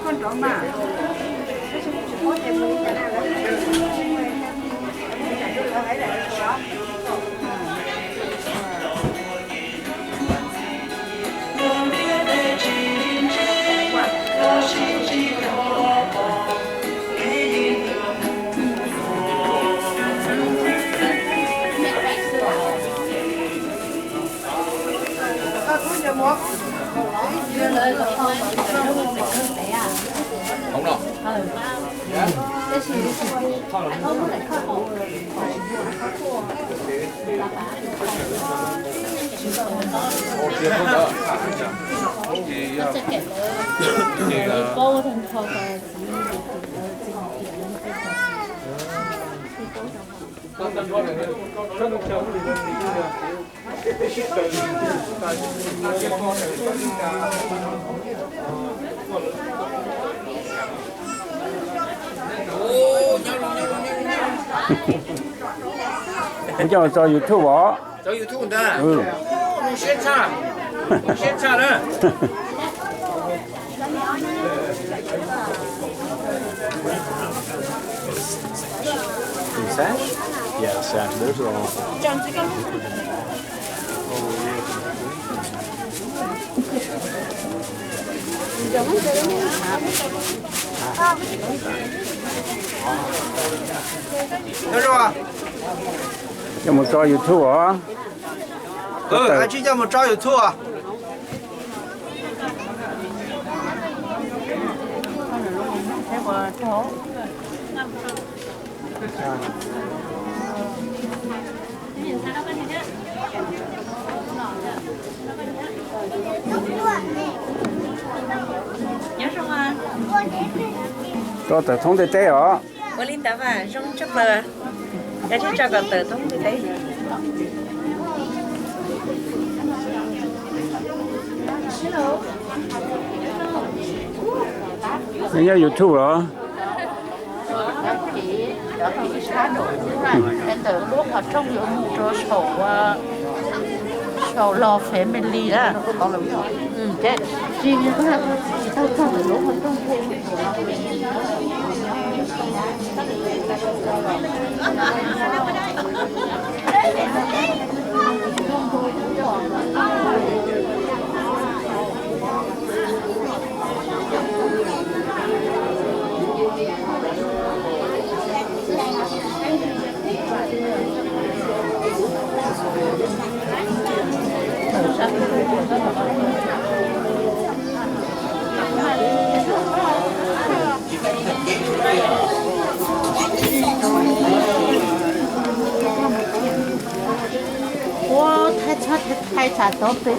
Kuv coj tso YouTube os. Tso YouTube ntag. Siab tshaj, siab tshaj na. Sash? Yeah, sash. There's a Coj mus tso YouTube os. Coj mus tso YouTube os. Tso tawm thoob ntiaj teb os. Ua li ntawd mas zoo tshaj plaws. Kav tsij tso kom tawm thoob ntiaj teb. Nej nyob YouTube los? Ntawm lub qhov rooj yuav mus rau saum, saum Los Family na. Ua, thaij txhob thaij tsam tau pem.